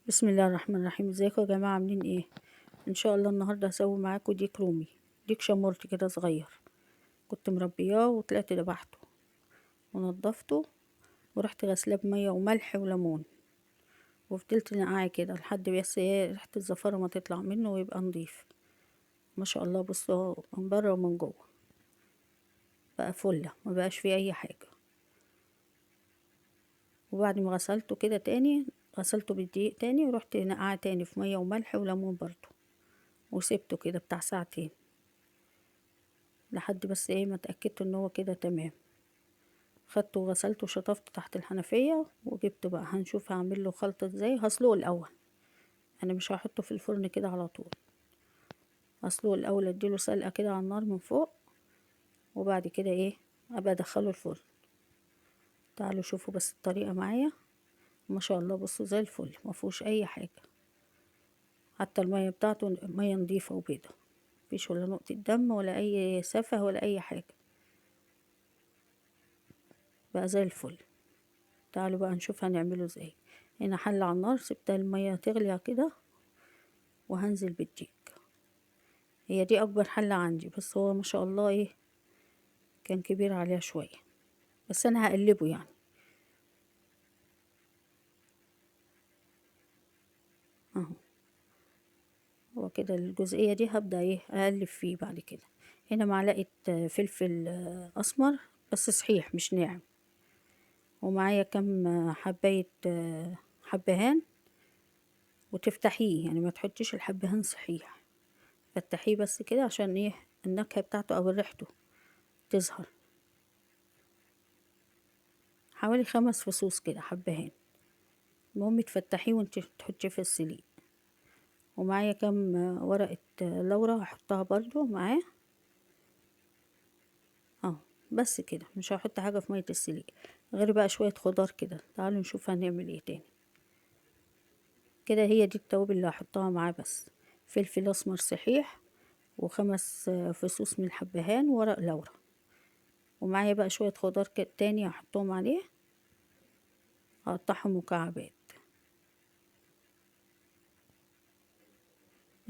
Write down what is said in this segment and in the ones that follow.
بسم الله الرحمن الرحيم. ازيكم يا جماعة، عاملين ايه؟ ان شاء الله النهارده هسوي معاكم ديك رومي، ديك شمورتي كده صغير كنت مربياه وطلعت ذبحته ونضفته ورحت غسلاه بميه وملح وليمون، وفضلت نقعاه كده لحد بس ايه ريحه الزفاره ما تطلع منه ويبقى نضيف ما شاء الله. بصوا من بره ومن جوه بقى فله، ما بقاش فيه اي حاجة. وبعد ما غسلته كده تاني، غسلته بالدقيق تاني ورحت نقعاه تاني في مية وملح وليمون برضو، وسبته كده بتاع ساعتين لحد بس ايه ما اتاكدت ان هو كده تمام. خدته وغسلته وشطفته تحت الحنفية وجبته بقى. هنشوف هعمل له خلطه ازاي. هسلقه الاول، انا مش هحطه في الفرن كده على طول، هسلقه الاول، اديله سلقه كده على النار من فوق، وبعد كده ايه ابقى ادخله الفرن. تعالوا شوفوا بس الطريقة معايا. ما شاء الله بصوا زي الفل، ما فيهوش اي حاجة، حتى المية بتاعته مية نظيفة وبيضه، مفيش ولا نقطة دم ولا اي سفه ولا اي حاجة، بقى زي الفل. تعالوا بقى نشوف هنعمله ازاي. هنا حله على النار، سبتها المية تغلي كده وهنزل بالديك. هي دي اكبر حله عندي، بس هو ما شاء الله ايه كان كبير عليها شوية، بس انا هقلبه يعني اهو. هو كده الجزئية دي هبدا ايه اقلب فيه بعد كده. هنا معلقه فلفل اسمر بس صحيح مش ناعم، ومعايا كام حبايه حبهان، وتفتحيه يعني ما تحطيش الحبهان صحيح، فتحيه بس كده عشان ايه النكهة بتاعته او ريحته تظهر. حوالي 5 فصوص كده حبهان، المهم تفتحيه وانت تحطيه في السليق. ومعايا كام ورقة لورا هحطها برضو معاه اهو. بس كده مش هحط حاجة في مية السليق غير بقى شوية خضار كده. تعالوا نشوف هنعمل ايه تاني كده. هي دي التوابل اللي هحطها معاه، بس فلفل اسمر صحيح و5 فصوص من الحبهان وورق لورا، ومعايا بقى شوية خضار كده تاني هحطهم عليه، هقطعهم مكعبات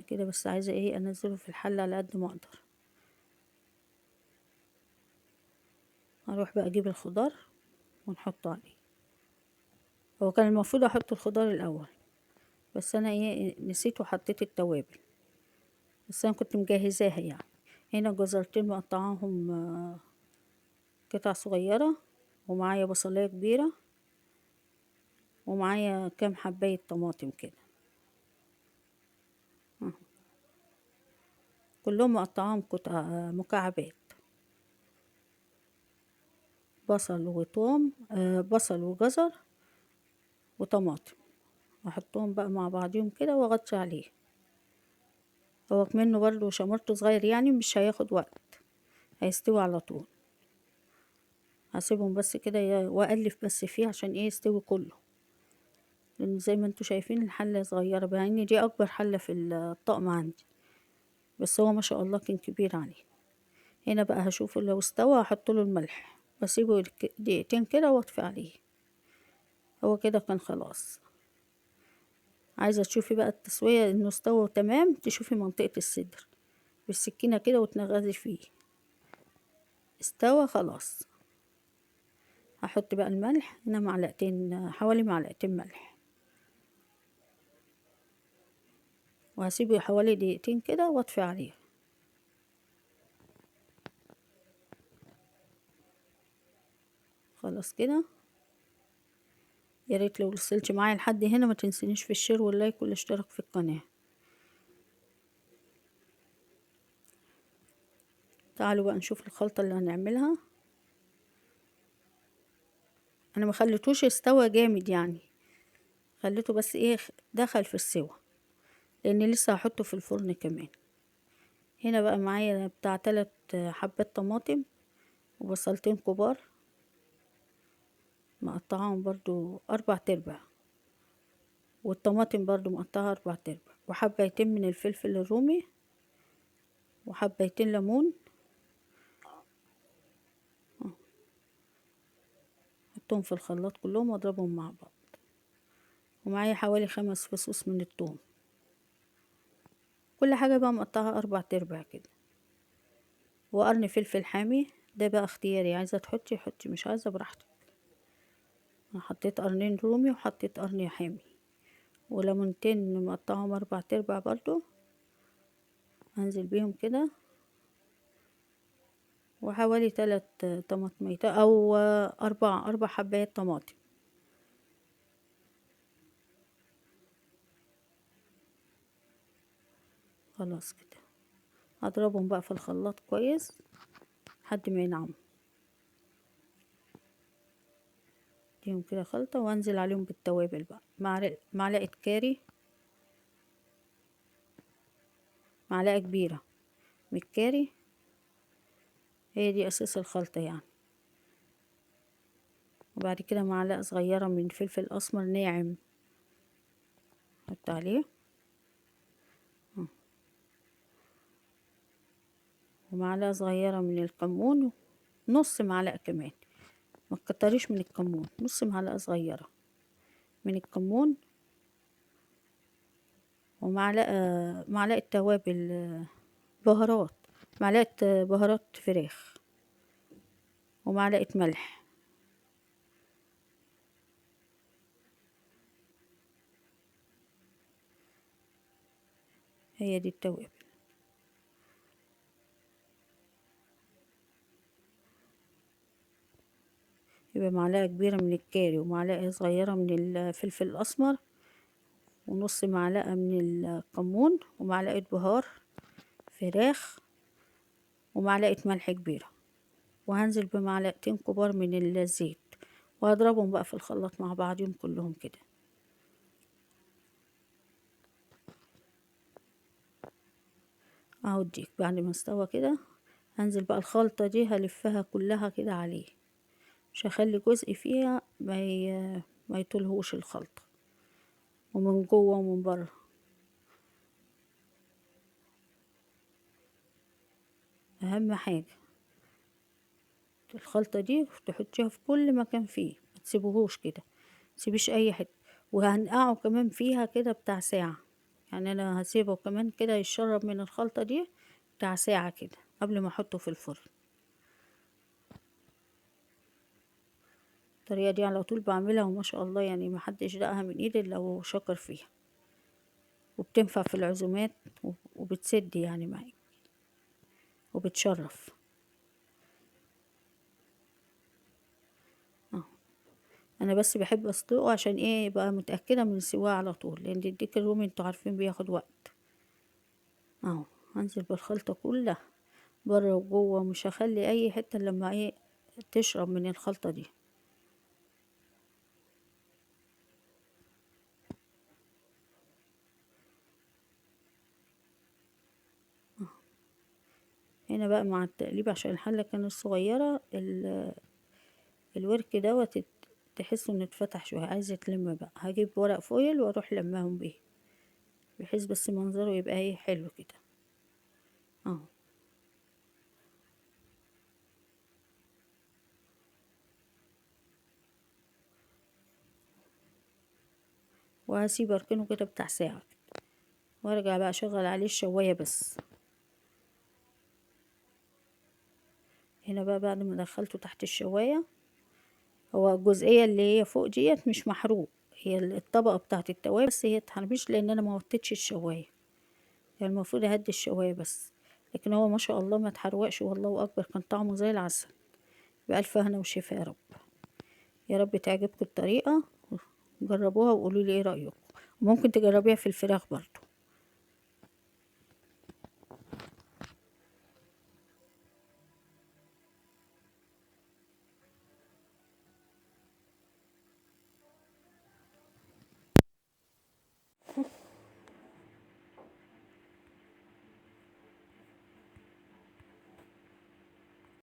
كده. بس عايزه ايه انزله في الحلة على قد ما اقدر. هروح بقى اجيب الخضار ونحطه عليه. هو كان المفروض احط الخضار الاول، بس انا ايه نسيت وحطيت التوابل، بس انا كنت مجهزاها يعني. هنا جزرتين مقطعاهم قطع صغيرة، ومعايا بصلايه كبيرة، ومعايا كام حبايه طماطم كده، كلهم مقطعاهم قطع مكعبات، بصل وتوم، بصل وجزر وطماطم، واحطهم بقى مع بعضيهم كده واغطي عليه. هو منه برضو شمرته صغير يعني مش هياخد وقت، هيستوي على طول. هسيبهم بس كده واقلب بس فيه عشان ايه يستوي كله، لان زي ما انتوا شايفين الحلة صغيرة، مع ان دي اكبر حله في الطقم عندي، بس هو ما شاء الله كان كبير عليه. هنا بقى هشوفه لو استوى هحط له الملح واسيبه دقيقتين كده واطفي عليه. هو كده كان خلاص. عايزه تشوفي بقى التسوية انه استوى تمام، تشوفي منطقة الصدر بالسكينة كده وتنغزي فيه، استوى خلاص. هحط بقى الملح هنا معلقتين، حوالي معلقتين ملح، وهسيبه حوالي دقيقتين كده واطفي عليه. خلاص كده. يا ريت لو وصلتي معايا لحد هنا ما تنسينيش في ال share وال like والاشتراك في القناة. تعالوا بقى نشوف الخلطة اللي هنعملها. انا ما خليتوش استوى جامد يعني، خليته بس ايه دخل في السوا، لان لسه هحطه في الفرن كمان. هنا بقى معايا بتاع 3 حبات طماطم وبصلتين كبار مقطعاهم برضو 4/4، والطماطم برضو مقطعها 4/4، وحبايتين من الفلفل الرومي، وحبايتين ليمون. حطهم في الخلاط كلهم واضربهم مع بعض. ومعايا حوالي 5 فصوص من الثوم. كل حاجة بقى مقطعها 4 ارباع كده. وقرن فلفل حامي، ده بقى اختياري، عايزة تحطي حطي، مش عايزة براحتك. انا حطيت قرنين رومي وحطيت قرن حامي، وليمونتين مقطعهم 4 ارباع برضو هنزل بيهم كده، وحوالي 3 طماطميات او 4 حبايات طماطم. خلاص كده هضربهم بقى في الخلاط كويس لحد ما ينعموا، اديهم كده خلطة، وانزل عليهم بالتوابل بقى. معلقة كاري، معلقة كبيرة من الكاري، هي دي اساس الخلطة يعني. وبعد كده معلقة صغيرة من فلفل اسمر ناعم حط عليه، ومعلقة صغيرة من الكمون، نص معلقة كمان، ما تكتريش من الكمون، نص معلقة صغيرة من الكمون، ومعلقة معلقة توابل بهارات، معلقة بهارات فراخ، ومعلقة ملح. هي دي التوابل. يبقى معلقة كبيرة من الكاري، ومعلقة صغيرة من الفلفل الأسمر، ونص معلقة من الكمون، ومعلقة بهار فراخ، ومعلقة ملح كبيرة، وهنزل بمعلقتين كبار من الزيت، وهضربهم بقى في الخلاط مع بعضهم كلهم كده. اهو الديك بعد ما استوى كده هنزل بقى الخلطة دي هلفها كلها كده عليه، مش هخلي جزء فيها ما يطولهوش الخلطة، ومن جوه ومن بره. اهم حاجة الخلطة دي تحطيها في كل مكان فيه، ما تسيبوهوش كده، ما تسيبيش اي حتة. وهنقعه كمان فيها كده بتاع ساعة، يعني انا هسيبه كمان كده يتشرب من الخلطة دي بتاع ساعة كده قبل ما احطه في الفرن. الطريقة دي على طول بعملها وما شاء الله، ما حدش دقها من ايدي الا وهو شاكر فيها، وبتنفع في العزومات وبتسد معاك وبتشرف. اهو انا بس بحب اسلقه عشان ايه؟ يبقى متأكدة من سواه على طول، لان الديك الرومي انتوا عارفين بياخد وقت. اهو هنزل بالخلطة كلها بره وجوه، مش هخلي اي حتة لما ايه تشرب من الخلطة دي. هنا بقى مع التقليب عشان الحلة كانت صغيرة، الورك دوت تحسوا انه اتفتح شوية، عايز يتلم بقى. هجيب ورق فويل واروح لماهم بيه بحيث بس منظره يبقى ايه حلو كده. اهو وهسيب اركنه كده بتاع ساعة كده، وارجع بقى اشغل عليه الشواية بس. هنا بقى بعد ما دخلته تحت الشواية، هو الجزئية اللي هي فوق ديت مش محروق، هي الطبقة بتاعت التوابل بس هي اتحرمش لان انا ما وطيتش الشواية، يعني المفروض اهدي الشواية بس، لكن هو ما شاء الله ما اتحرقش والله اكبر، كان طعمه زي العسل. بألف هنا وشفا يا رب. يا رب تعجبكم الطريقة، جربوها وقولوا لي ايه رأيكم، وممكن تجربيها في الفراخ برضو.